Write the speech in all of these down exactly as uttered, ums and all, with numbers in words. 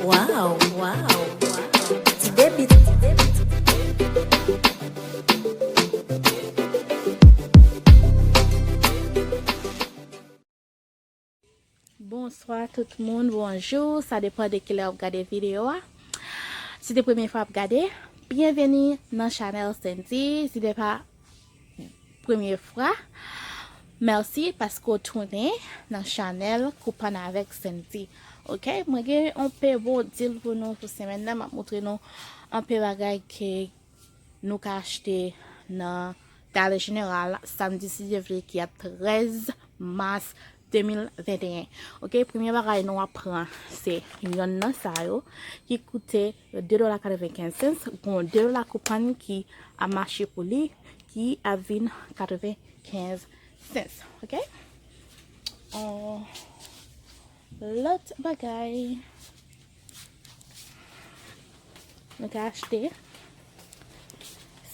Wow, wow, wow. Ti debit. Bonswa tout moun, bonjou, sa depann de kilè w ap gade videyo a. Si se premye fwa w ap gade, byenveni nan chanèl Sendy. Si se pa premye fwa, mèsi paske w tounen nan chanèl Koupann avèk Sendy. Oke, mwen gen yon pe bon deal pou nou pou semèn nan. M ap montre nou yon pe bagay ke nou ka achte nan Dollar General samdi, si Dye vle, ki a trèz mas de mil venteyen. Oke, premye bagay nou ap pran se yonn nan sa yo ki koute de dola katrevenkenz sens. Gon de dola koupann ki ap mache pou li, ki ap vin katrevenkenz sens. Oke? On lòt bagay nou ka achte,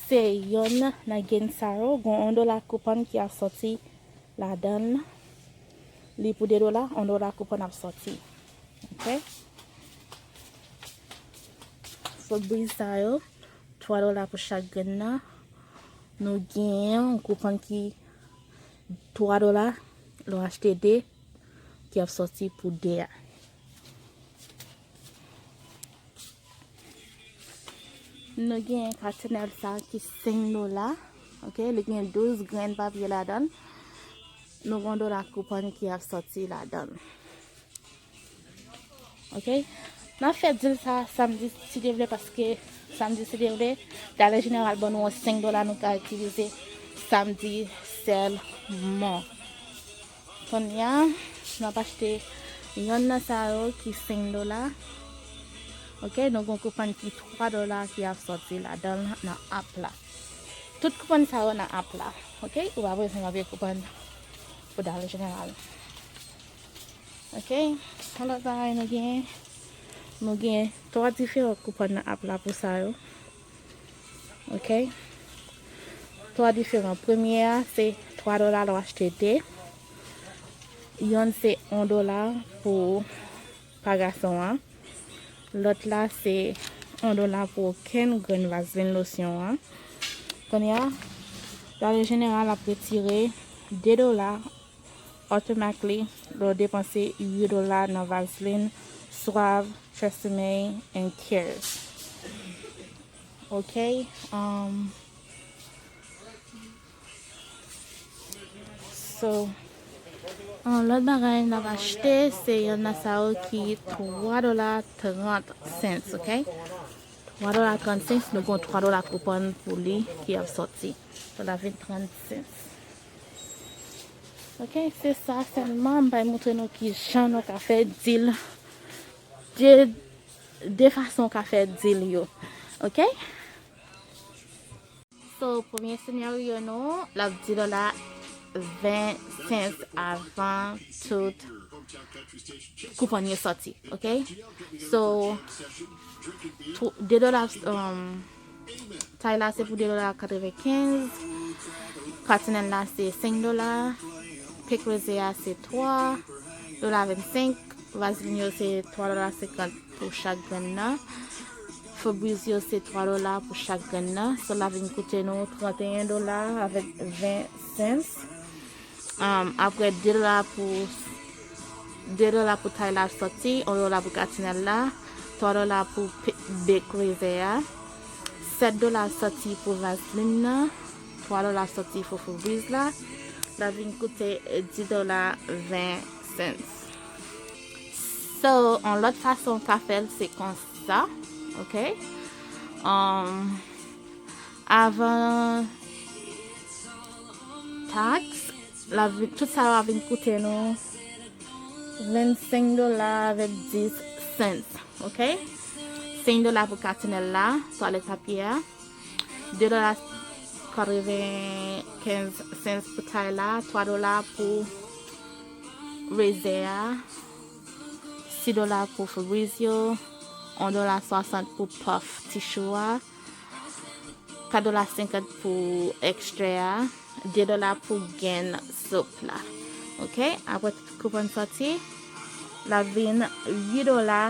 se yonn nan grenn sa yo, gon on dola koupann ki ap sòti ladan l. Li pou de dola, on dola koupann ap sòti. Oke? Food Breeze sa yo, twa dola pou chak grenn nan. Nou gen yon koupann ki twa dola, lè w achte de, ki ap sòti pou de a. Nou gen katinèl sa ki senk dola. Oke, li gen douz grenn papye ladan l. Nou gen dola koupann ki ap sòti ladan l. Oke? N ap fè deal sa samdi, si Dye vle, paske samdi, si Dye vle, Dollar General ban nou yon senk dola nou ka itilize samdi sèlman. Kounye a, n ap achte yonn nan sa yo ki senk dola. Oke, nou gen koupann ki twa dola ki ap sòti ladan l nan app la. Tout koupann sa yo nan app la. Oke, ou pa bezwen gen koupann pou Dollar General. Oke, yon lòt bagay nou gen, nou gen twa diferan koupann nan app la pou sa yo. Oke. Twa diferan. Premye a, se twa dola lè w achte de. Yonn se yon dola pou pa gason an. Lòt la, se yon dola pou okenn grenn vazelin losyon an. Kounye a, Dollar General ap retire de dola automatically lè w depanse uit dola nan vazelin, Suave, Tresemme, and Kiehl's. Oke? Um, so, yon lòt bagay n ap achte, se yonn nan sa yo ki twa dola trant sens, oke? Twa dola trant sens, nou gen twa dola koupann pou li ki ap sòti. So, l ap vin trant sens. Oke, se sa sèlman. M pral montre nou kijan nou ka fè deal. De, de fason w ka fè deal yo. Oke? So, premye senaryo nou, l ap di dola ven sens avan tout koupann yo sòti, oke? So, tw-, de dola, um, Tay la se pou de dola katrevenkenz, katinèl la se senk dola, pink rosé a se twa dola vennsenk, vazelin yo se twa dola senkant pou chak grenn nan, Febreze yo se twa dola pou chak grenn nan, so l ap vin koute nou tranteyen dola avèk ven sens. Um, apre de dola pou, de dola pou tay la sòti, yon dola pou katinèl la, twa dola pou pe-, pink rosé a, sèt dola sòti pou vazelin nan, twa dola sòti pou Febreze la, l ap vin koute dis dola ven sens. So, yon lòt fason w ka fè l se konsa, oke? Um, avan taks, l ap vin, tout sa yo ap vin koute nou vennsenk dola avèk dis sens, oke? Senk dola pou katinèl la, twalèt papye a, de dola katrevenkenz sens pou tay la, twa dola pou rosé a, sis dola pou Febreze yo, yon dola swasant pou puff tissue a, kat dola senkant pou ekstrè a, de dola pou grenn soup la. Oke, apre tout koupann sòti, l ap vin uit dola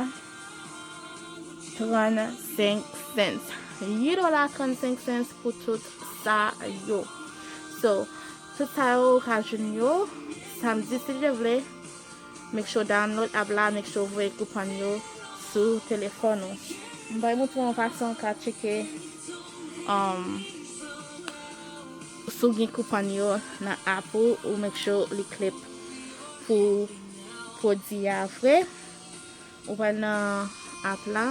trannsenk cents. Uit dola trannsenk cents pou tout sa yo. So, tout sa yo ou ka jwenn yo samdi si Dye vle. Make sure download app la, make sure voye koupon yo sou telefòn ou. M pral montre yon fason ou ka tcheke, um, si w gen koupon yo nan app ou, ou make sure li clip pou pwodui a vre. Ou pral nan app la,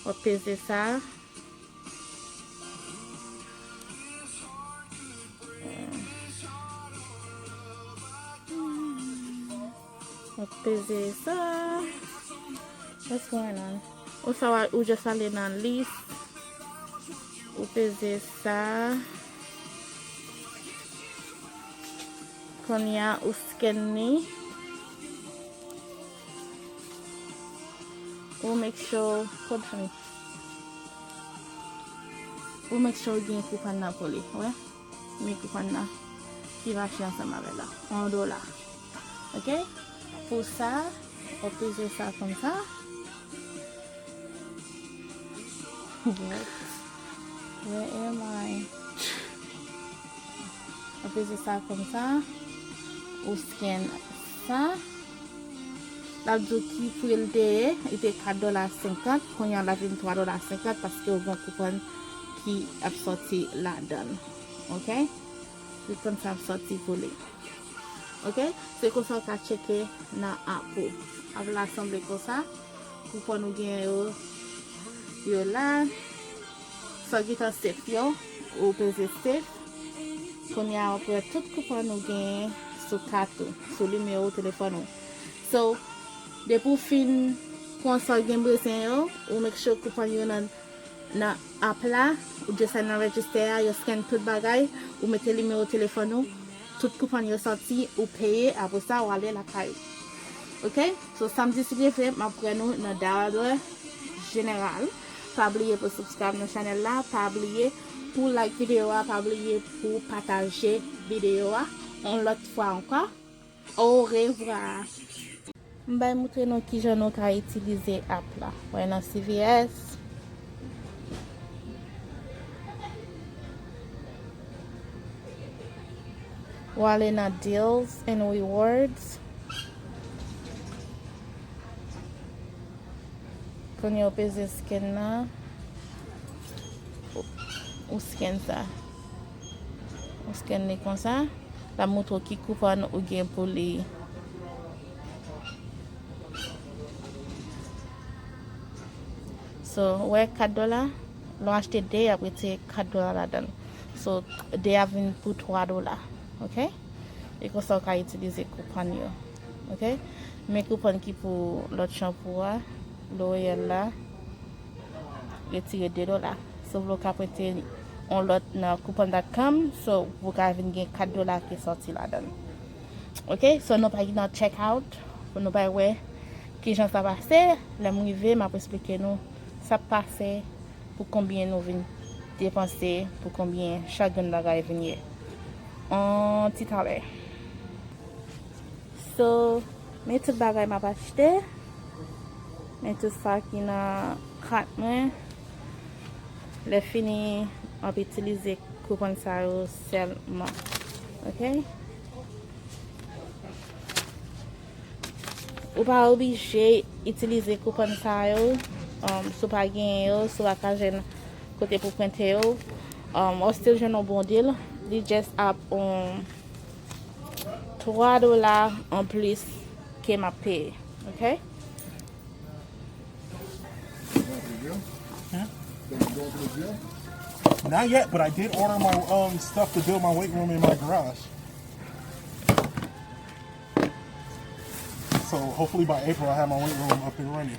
w ap peze sa. W ap peze sa. What's going on? Ou sa, ou just ale nan list. Ou peze sa. Kounye a, ou scan li. Ou make sure, hold for me. Ou make sure ou gen koupon nan pou li, wè. Men koupon nan ki mache ansanm avè l la. Yon dola. Ok? Pou sa, ou peze sa konsa. What? Where am I? Ou peze sa konsa. Ou scan sa. L ap di w ki pri l te ye. Li te kat dola senkant. Kounye a l ap vin twa dola senkant paske w gen yon koupon ki ap sòti ladan l. Ok? Koupon sa ap sòti pou li. Ok? Se konsa w ka tcheke nan app ou. App la sanble konsa. Koupon ou gen yo, yo la. Sa w gentan save yo, ou peze save. Kounye a, w ap wè tout koupon ou gen sou kat ou, sou nimewo telefòn ou. So, depi w fin pran sa w gen bezwen yo, ou make sure koupon yo nan, nan app la, ou just al nan register a, yo scan tout bagay, ou mete nimewo telefòn ou, tout koupon yo sòti, ou peye, apre sa, ou ale lakay ou. Ok? So, samdi, si Dye vle, m ap wè nou nan Dollar General. Pa bliye pou subscribe nan chanèl la, pa bliye pou like videyo a, pa bliye pou pataje videyo a. Yon lòt fwa ankò, orevwa. M bay moutre nou kijan nou ka itilize app la. Wè nan C V S. Ou ale nan Deals and Rewards. Kounye a ou peze scan nan. Ou, ou scan sa. Ou scan li konsa. L ap montre w ki koupon ou gen pou li. So, ou wè kat dola? Lè w achte de, y ap retire kat dola ladan l. So, de a vin pou twa dola. Ok? E konsa w ka itilize koupon yo. Ok? Men koupon ki pou lòt chanpou a, L'Oreal la, retire de dola. Si w vle w ka prente yon lòt nan coupon dot com, so ou ka vin gen kat dola ki sòti ladan l. Ok? So nou pral nan check out, pou nou pral wè kijan sa pase. Lè m rive, m ap esplike nou sa pase, pou konbyen nou vin depanse, pou konbyen chak grenn bagay vin ye. Yon ti talè. So, men tout bagay m ap achte. Men tout sa ki nan kat mwen. Lè fini, m ap itilize koupon sa yo sèlman. Ok? Ou pa oblije itilize koupon sa yo, um, si w pa genyen yo, si w pa ka jwenn kote pou prente yo. Um, ou still jwenn yon bon deal. Li just ap yon twa dola anplis ke m ap peye. Ok? Not yet, but I did order my, um, stuff to build my weight room in my garage. So hopefully by April, I'll have my weight room up and running.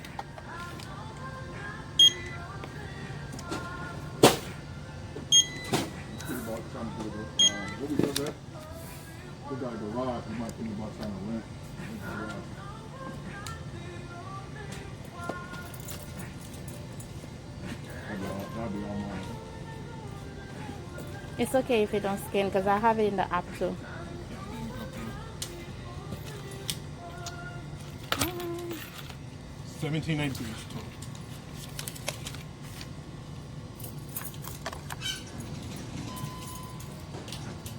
Think about trying to do the, um, what we call that? We got a garage, we might think about trying to rent a garage. That'd be all, that'd be all mine. It's okay if you don't scan, 'cause I have it in the app too. Seventeen ninety-three each total.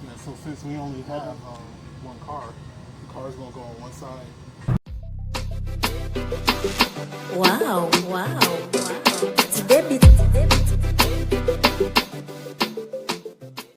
Yeah, so since we only have um, one car, the car's gonna go on one side. Wow, wow, wow.